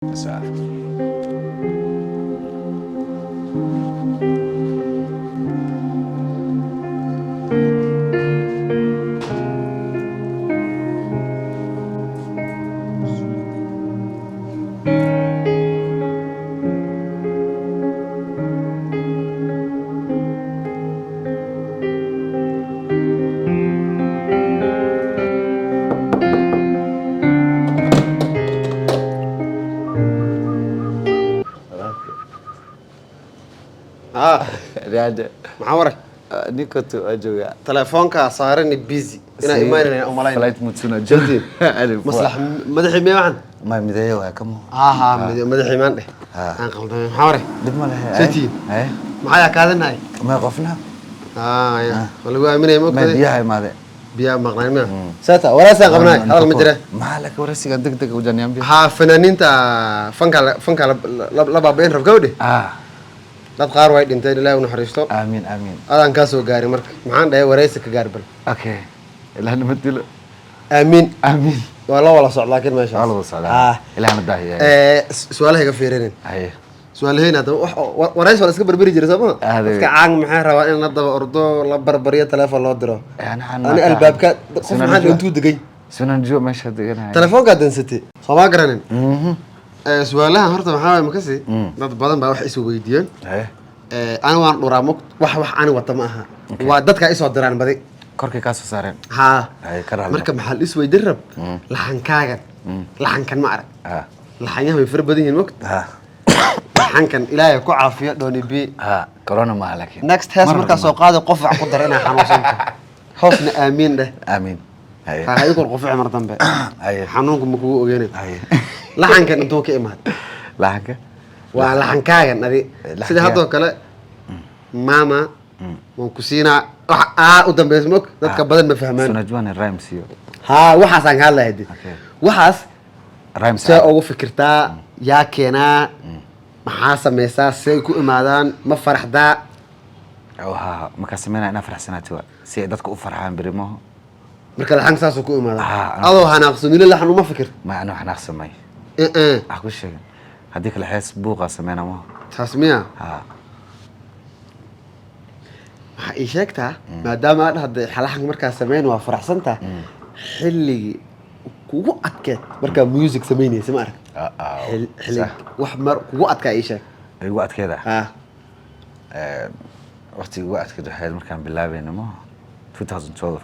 Sawa. Ah. Riade. Maxaa waray? Niko tu waa joogaa. Telefoonkaa saarani busy inaa imaanayna umalayn. Flight mode suna joogtiin. Maslax madaxii miya waxan? Ma mideeyo waa kamo. Aha, madaxii maan dheh. Ah. Aan qaldamay. Maxaa waray? Dib ma lehe. Soo. Eh? Maxaa yaa kaadanahay? Ma qofna? Ah, ya ma lagu aaminaya ma Ma ogtahay? Biyaha imaade. Biyaa maqnayn miya saata waraasaan qabnaay hadal ma jira. Maxaa laka waraysiga degdeg u janiambia? Haa, fanaaniinta fanka fanka la baabayn rab gabadhe. Ah, dad qaar way dhinteen, Ilaahi u naxariisto. Aamin, aamin. Adaan kaa soo gaarin marka maxaan dhahay, waraysi ka gaari bal. Okay. Ilaahna ma dilo. Aamiin. Aamin. Waa la wada socda laakiin meeshaas. Waa la wada socdaa. Ah. Ilaahna daahiya. Su'aalaha iga fiirinin. Haye. Su-aalaheyn haddaba wax waraysi waa la iska barberi jiray sooma? Aad dadka caan maxay rabaan in la daba ordo, la barbariyo, telefoon loo diro. Ani albaabka qof maxaa intuu degay? Sunan jo meesha deganahay. Telefoonkaa dansatay soomaa garanin. Su-aalahan horta maxaa waay, makasi dad badan baa wax is weydiiyeen. Haye. Ani waan dhuraa mog wax ani wata ma aha, waa dadkaa isoo diraan badi. Korkay kaa soo saareen. Haa. Haye, ka raali. Marka maxaa la is weydiin rab laxankaagan, laxankan ma arag. Ah. Laxanyaha way fara badan yihiin mog. Ah. Laxankan Ilaahay ku caafiyo Dhoni B. Ah, corona maaha laakiin. Next hees Mar markaa soo qaadi qofac ku dar inaa xanuunsanto, hoosna aamiin dheh. Aamin. Haye. Ha ikor qufici mar dambe. Haye. Xanuunku ma kugu ogeynay. Haye. Laxankan intuu ka imaad? Laxanka? Waa laxankaagan adi. Laxanka. Sida haddoo kale mama waan ku siinaa wax aa u dambeysa mog, dadka badan ma fahmaan. Sunajwan rhymes iyo. Haa, waxaasaan ka hadlaya hadi. Okay. Waxaas Rhymes. see ugu fikirtaa, yaa keenaa, maxaa sameysaa, see ku imaadaan, ma faraxdaa? Oh, ha, markaa sameynaya inaa faraxsanaato waa si ay dadka u farxaan berimaho. Marka laxanka saasuu ku imaadaa? Ah, adoo hanaaqsan weli laxan uma fikir? Ma anuu xanaaqsamay. Eh, eh. Wax ku sheegan haddii kale xees buuqa sameyna maho. Taas miya? Ha. Waxaa ii sheegtaa, maadaama aad dhahday laxanka markaa sameyn waa faraxsantaa, xilligii kugu adkeed markaa music samaynaysa ma arag? Ah, ah, xilli sax. Wax mar kugu adkaa ii sheeg. Igu adkeeda? Ah. Waqtiga igu adkeed waxay ahayd markaan bilaabayno maho 2012.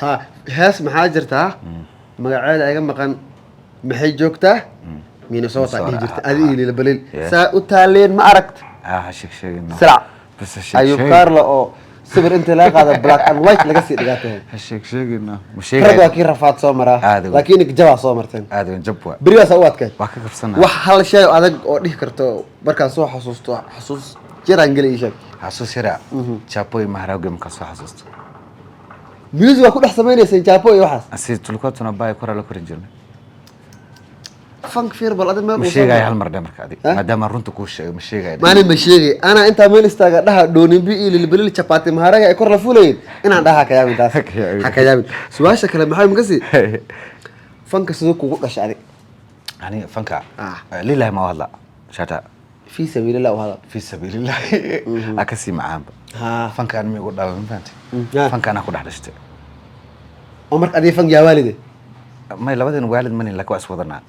Ha, hees maxaa jirtaa magaceeda iga maqan, maxay joogtaa Minnesota dhihi jirta adi iyo Lila Balil. Saa u taaleen ma aragt? Ah, ha sheeg sheegin no. Silac. Bas ha sheeg Ayub sheegin. Carlo oo sawir inta laga qaado black and white laga sii dhigaa tahay. Ha sheeg sheegin no. Ma rag waa sheegay. kii rafaad soo maraa. Aad u. Laakiin jabaa soo marteen. Aad weyn jab waa. Berigaas u adkeed. Waa ka kabsanaa. Wax hal shay oo adag oo dhihi karto markaan soo xasuusto xasuus jiraan geli ii sheeg. Xasuus yaraa. Chapo iyo maharagwe markaan soo xasuusto. Music waa ku dhex samaynayseen chapo iyo waxaas? Si tulikuwa tunabaya kora la korin jirnay. Funk fear bal adig meel Ma uu soo sheegaya maray. Hal mar dhe marka adig. Ha? Maadaama runta kuu sheegay, ma sheegaya. Maalin ma sheegay anaa intaa meel istaaga dhaha Dhoonimbi iyo Lilbalil chapati maharaga ay kor la fulayeen inaan dhaha ka yaabin taas. Ha ka yaabin. Ha ka yaabin. Su-aasha kale maxay makasi, fanka siduu kugu dhashay adig? Aniga fanka. Ah. Lillahi ma hadla. Shata. Fii sabiilillah u hadal. Fi sabiilillahi. Ha ka sii macaanba. Ha. Fanka aan miigu dhalan, ma fahanti? Ah. Fanka anaa ku dhex dhashtay. Oo marka adiga fank yaa waalide? May, labadeen waalid manin, laakiin waa is wadanaa.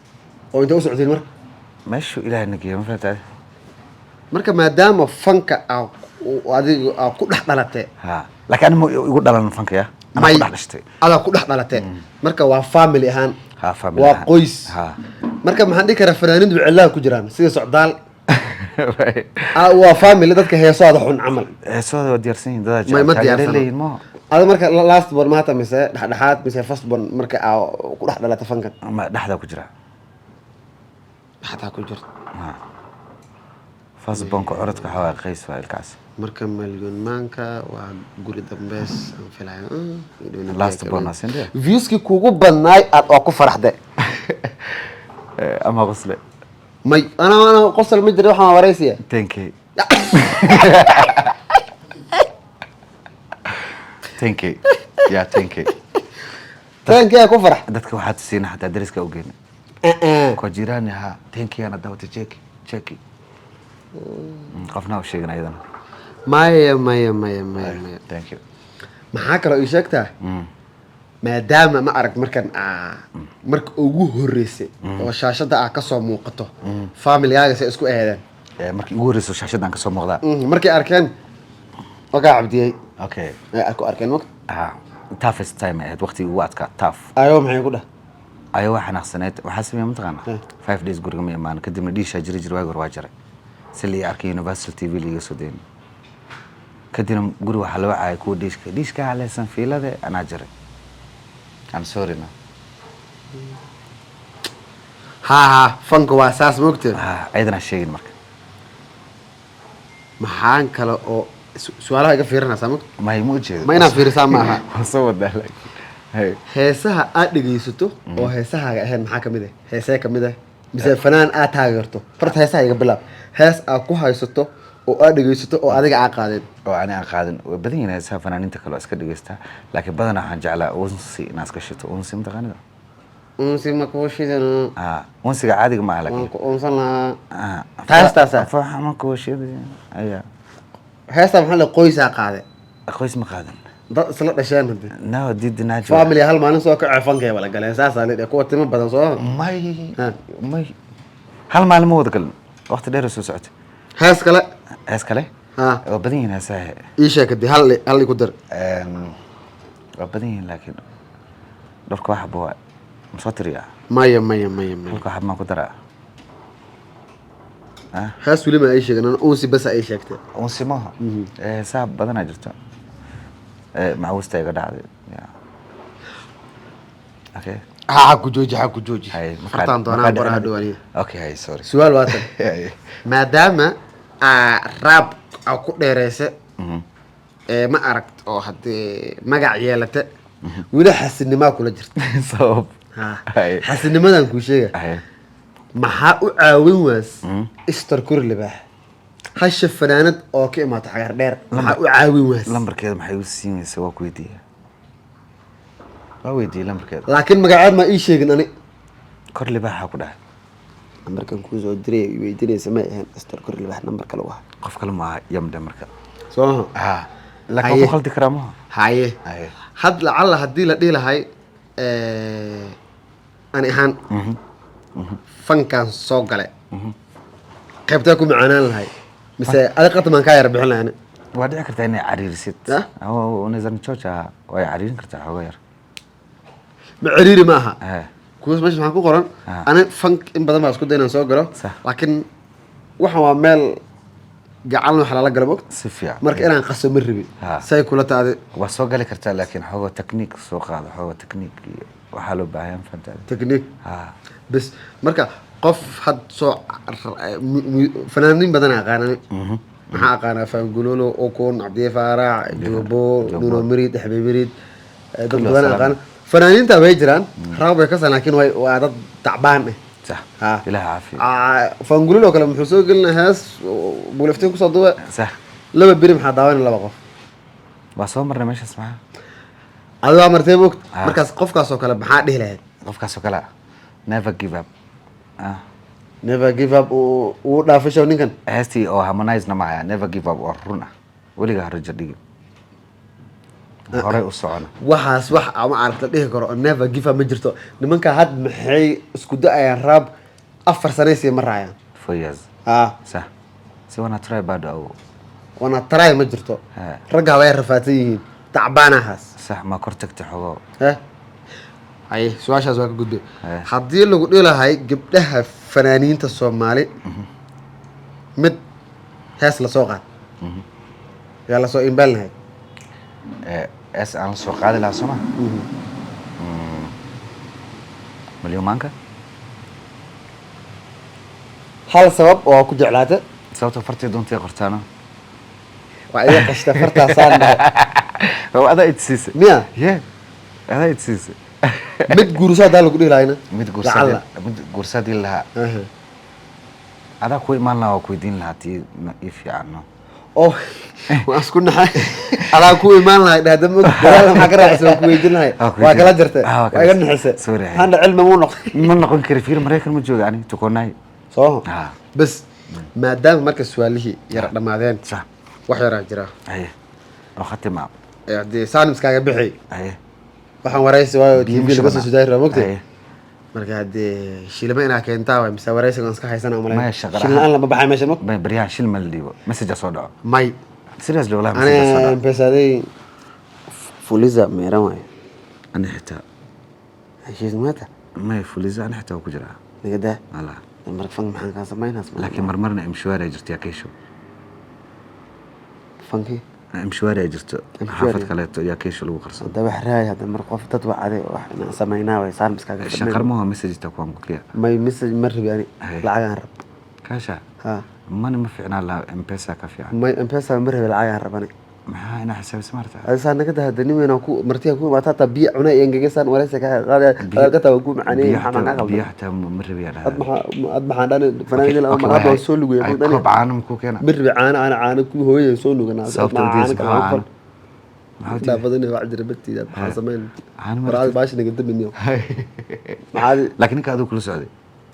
Oo intee u socotiin marka? Meeshuu Ilaahay na geeyo, ma fahanti? Marka maadaama fanka aa adiga aa ku dhex dhalatay. Ha, laakiin ani ma igu dhalan fanka ya. Anaa May ku dhex dhashtay. Adaa ku dhex dhalatay, marka waa family ahaan. Ha, family waa ahaan. Qoys. Ha. Marka maxaan dhihi karaa, fanaaniintu cillaha ku jiraan sida Socdaal. Ah, waa family dadka heesooda xun camal. Heesooda waa diyaarsan yihiin dadaa may ma jecel. Taageero diyaarsano. leeyihiin maho. Ada marka last born maata mise dhexdhexaad mise first born marka aa ku dhex dhalatay fankan? Ma dhexdaa ku jira. Dhexdaa ku jirta. Ha. First bornka curadka waxaa waaye Qays, waa ilkaas. Marka Malyon Maanka waa guri dambeys aan filayo. Last born waa sindee? Viewskii kugu badnaay aad oo ku faraxde? Ama qosle. May, ana qosol ma jira, waxaan waraysiya. 10K, 10K, ya 10K. 10K ku farax. Dadka waxaa tusiina xataa dariska u geyna. Eh, eh. Kwa jirani ha 10K ana dawata, cheki cheki. Qofna u sheegin ayadana. Maya, maya, maya, maya, maya. Thank you. Maxaa kaloo ii sheegtaa? Maadaama ma arag markan marka ugu horeysay oo shaashadda ah kasoo muuqato, familigaaga say isku eedeen? Markii ugu horreyso shaashaddan kasoo muuqdaa? Markay arkeen ogaa Cabdiyey ay ku arkeen waqti. Ah, toughest time ay ahayd, waqtigii ugu adkaa, tough. Ayo maxay ku dhah? Ayo waa xanaaqsaneed. Waxaa sameeya mataqaana? Eh. 5 days guriga ma imaan. Kadibna dhiishaa jiri jir, waagi hore waa jaray si lii arkay Universal TV liiga soo dayn. Kadibna guri waxaa loo caayay kuwa dhiishka dhiishka haleysan fiilade anaa jaray. I'm sorry no. Ha ha, fanka waa saas, moogteen. Ah, ayadana sheegin marka. Maxaan kale oo su-aalaha iga fiirinaysaa, moogta? May, ma ujeedo. Ma inaad fiirisaa ma aha. Waan soo wadaa laakiin. Hey. Heesaha aad dhegaysato oo heesahaaga ahayn maxaa kamid ah? Heesee kamid ah mise fanaan aad taageerto? Horta heesaha iga bilaab. Hees aad ku haysato oo aad dhegaysato oo adiga aad qaadeen. Oo ani aan qaadin way badan yihiin. Heesaha fanaaniinta kale waa iska dhegeystaa, laakiin badanaa waxaan jeclaa unsi inaan iska shito. Unsi mataqaanida? Unsi ma kuu shidan? Ah, unsiga caadiga ma aha. Waan laakiin ku unsan lahaa. Ah, Heestaasa? Faaxa ma kuwa shida ayaa. Heestaa maxaa la qoysaa qaade? Qoys ma qaadan. Dad isla dhasheen hadde. No, didi naajo. Family hal maalin soo kacay fankay wala galeen, saasaa lidhe kuwa timo badan soo. May. Ha. May, hal maalin ma wada galin, waqti dheer oo soo socotay. Hees kale? Hees kale? Ha. Waa badan yihiin heesaha. Ii sheeg hadii hal ku dar. Waa badan yihiin, laakiin dhowrka waxba waa ma soo tiriyaa? Maya, maya, maya, maya. Halka waxba maan ku daraa? Ah. Hees weli ma ii sheegin, unsi bas ii sheegtay. Unsi maaha. Heesaha badanaa jirto. Macawusta iga dhacday. Yeah. Okay. Ha ku jooji, ha ku jooji. Hay, fartaan doonaan qoraa hadhow aniga. Okay, hay, sorry. Su-aal waa tan. Hay. Maadaama aa raab aa ku dheereysa ee ma aragt oo haddii magac yeelata, weli xasidnimaa kula jirta. Sabab? Ha. Hay. Xasidnimadan kuu sheega. Hay. Maxaa u caawin waas istar kuri libaax hasha fanaanad oo ka imaata Xagar Dheer? Maxaa u caawin waas? Lambarkeeda maxay u siinaysa? Waa ku weydiiya, waa weydiiyey lambarkeeda. Laakiin magaceed ma ii sheegin ani. Kor libaaxa ku dhahay. Nambarkan kuu soo diray i weydiinaysa may ahayn istar kuri libaax, nambar kale waa. Qof kale maaha yamde marka. Soo maha? Ha, laakiin waa ku khaldi karaa maha. Haye. Haye. Had lacalla haddii la dhihi lahay ani ahaan fankaan soo gale, qaybtee ku macaanaan lahay mise adi qatamaan kaa yar bixin lahay ani? Waa dhici kartaa inay cariirisid. Ah? Nizam George ahaa way cariirin kartaa xooga yar. Ma ciriiri ma aha. Kuwaas meesha maxaa ku qoran? Ah. Ani fank in badan baa isku day inaan soo galo. Laakiin waxan waa meel gacan wax lala galo, mogt. Si fiican. Marka inaan qaso ma rabi. Ha. Say kula taade? Waa soo gali kartaa, laakiin xooga technique soo qaado, xooga technique iyo waxaa loo baahan yahay, fahantaade? Technique. Ha. Bes marka qof had soo fanaaniin badan aqaanani. Maxaa aqaanaa? Faangulolo, Okon, Cabdiye Faarax, Joobo. Joobo. Nuno Mirid, Axmed Mirid, dad Kulli badan waa aqaana. Fanaaniinta way jiraan, raab way kasan, laakiin way waa dad tacbaan ah. Sax. Ha. Ilaah caafiyo. Ah, Faangulolo oo kale muxuu soo gelinaa hees buulaftiin kusoo duuba. 2 beri maxaa daawanaya laba qof. Waa soo marnay meeshaas, maxaa? Adi waa martay, mogt. Ah. Markaas qofkaas oo kale maxaa dhihi lahayd? Qofkaas oo kale ah, never give up, ah. Never give up uu dhaafay show ninkan. Heestii oo Harmonize na mahaya never give up oo run ah. Weligaa rajo dhigin, horey u socona. Waxaas wax ama aragta dhihi karo oo never give up ma jirto. Nimanka had maxay isku da-ayaan raab 4 sanay sii maraayaan? 4 years. Ah. Sax, si wana try bado awo. Wana try ma jirto. Ha. Ragga way rafaadsan yihiin, tacbaanahaas. Sax, ma kor tagta xogo. Eh, haye, su-aashaas waa ka gudbay. Eh. Haddii lagu dhihi lahay gabdhaha fanaaniinta Soomaali mid hees lasoo qaad, yaa lasoo imbaan lahayd? Es aan la soo qaadi lahaa sooma Malyumaanka. Hal sabab oo ku jeclaata? Sababta fartii doontay qortaano. Waa iga qashta fartaasaan dhahay. Oo adaa idsiisay. Miya? Ye, adaa idsiisay. Mid guurso haddaa lagu dhihi lahayna? Mid Lacalla. guursadii, mid guursadii lahaa? Aha. Adaa ku imaan lahaa, waa ku weydiin lahaa tii ii fiican, no. Oh, waan isku naxay. Adaa ku imaan lahay dhahda mog gadaal maxaa ka raacisa, waan ku weydiin lahay. Waa ku waa kala weydiin. jartay. Ah, waa kala waa iga jartay. nixisay. Sorry. Handa cilmi muu noqon. Ma noqon kari, fiir, Maraykan ma jooga ani, tukonaay. Soo Ah. bas, maadaama marka su-aalihii yara dhammaadeen, Sax. wax yaraa jira. Haye, oo khatima. Ee haddii saanimskaaga bixi. Haye. Waxaan waraysi waayo Biyo TV ma laga soo shubana. sudaari raa mogtay. Haye. Marka haddii shilima inaa keentaa waay mise waraysiga waan iska haysana umalayn. Maya, shaqa shilin la'aan. la-aan lama baxay meesha mog. Baryahan shil ma la dhiibo, message soo dhaco. May. Seriously, wallahi, message soo ani dhaco. Mpesaday Fuliza meeran waay. Ani xitaa. Heshiis maata. Maya, Fuliza ani xitaa waa ku jiraa. Nagadaa. Wala. Marka fank maxaan kaa samaynaas? Laakiin marmarna M-Shwari ay jirto yaa keysho. Fanki. M-Shwari ay jirto. M-Shwari. Xaafad kaleeto yaa keysho lagu qarsado. Hadda wax raay, hadda mar qof dad wacaday wax inaan samaynaa waay saan miskaaga. Shaqar maho message ta kuwan kukiya. May, message ma rabi ani. Haye. Lacagaan rab. Kaasha. Ha. Mani ma fiicnaa laha, M-Pesa ka fiican. May, M-Pesa ma rabi, lacagaan rabani. Maxaa inaa xisaabisa maarta? Adi saa naga dah, hadda nin weyn aan ku martiya ku imaata, hataa biyo cunay engegesaan waraysi ka qaadaya hadalka taa waa ku macaneeyay. Biyo maxaa xataa qaldan? Biyo xataa ma rabiyaa ad dhahdaa. Maxaa ad maxaan dhani fanaaniin lama mar hadda waa soo lugeeyay. Ay, dhani koob caano makuu keena? Ma rabi caano, ana caano ku hooyay soo nuganaa. Sababta u diidaysa maxaa caano? Maxaa u daa diiday? badan waa jira batiida, maxaa samayn? Caano ma war rabtid? Baashi naga dabiniyo maxaa? Laakiin ninka adigu kula socday.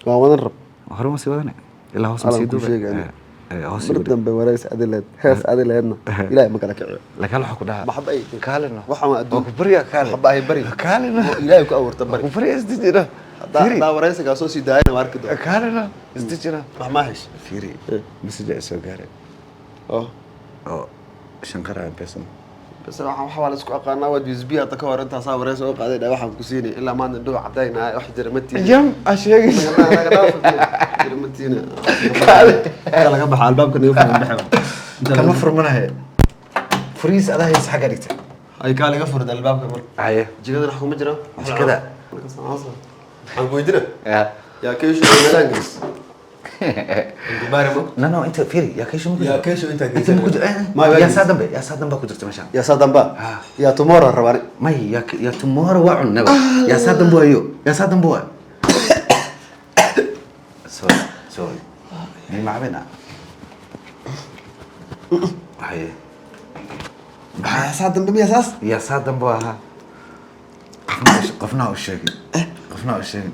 Waan wadan rab. Hore ma sii wadane ilaa hoos ma Alan sii ku duubay. sheegay ani. Hoos mar sii duubay. Dambe waraysi adi leed, hees adi leedna Ilaahay ma kala kiciyo. Laakiin hal waxaa ku dhahaa. Maxba ay Kaalino. Waxaan waa adduun. Waa ku baryaa, kaale. Waxba ay bari. Kaalino. Oo Ilaahay ku abuurta Waa bari. ku baryaa, isdejina. Haddaa Fiiri. haddaa waraysigaa soo sii daayana waa arki doona. Kaalino, isdejina. Wax maa hesh. Fiiri. Eh. Message ay soo gaaray Oo oo shanqara M-Pesa. Bas waxaan waxa waa la isku aqaanaa, waad USB hadda ka hor intaasaa waraysi oo qaaday dhaa waxaan ku siinay ilaa maanta dhuba cadaynaa wax jira ma tiina. Yam a sheegaysa. Naga dhaaf, jira ma tiina. Inta laga baxa albaabka naga furan baxa. Kama furmanahay furiis, adaa haysa xagga dhigta. Ay kaa laga furda albaabka mar. Haye. Jikadana wax kuma jiro. Jikada. Waxaan ku weydiina yaa keesho meelaan gelis gubaari mo. No, inta fiiri, yaa keysho ma ku Yaa jiro. keesho intaa Inta ma ku jiro. Ma waa yaa gelis. Saa dambe, yaa saa dambe ku jirta meeshaan. Yaa saa damba. Ah. Yaa tomorrow rabani. May, yaa tomorrow waa cunnaba, yaa saa dambe waayo, yaa saa dambe waa. Sorry, sorry, mi macbina. Haye. Yaa saa dambe miya saas? Yaa saa dambe ahaa. Qofna u sheegin, qofna u sheegin,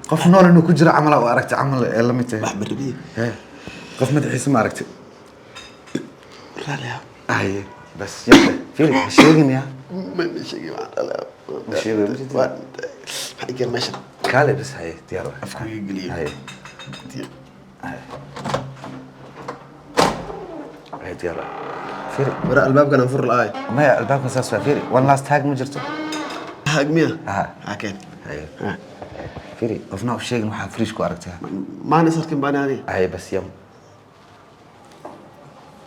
qof nool inuu ku jiro camal u aragtay camal ee la mid tahay. Wax ma rabiye. Hee, qof madaxiisa ma aragtay. Raali ah. Haye, bas yalla, fiiri, ha sheegin yaa. Ma sheegi, waan dhalaa. Ma sheegay, ma sheegay. Maxaa igeen meeshan? Kaale bas, haye, diyaar waay. Afku iga geliyo. Haye. Haye. Haye, diyaar waay, fiiri. Wara albaabkan aan fur la'aay. Maya, albaabkan saas waa, fiiri, one last tag ma jirto. Haag miya? Aha. Hakeen. Haye, fiiri, qofna u sheegin waxaa fridge ku aragtay. Maana is arkin baani adiga. Haye, bas yam.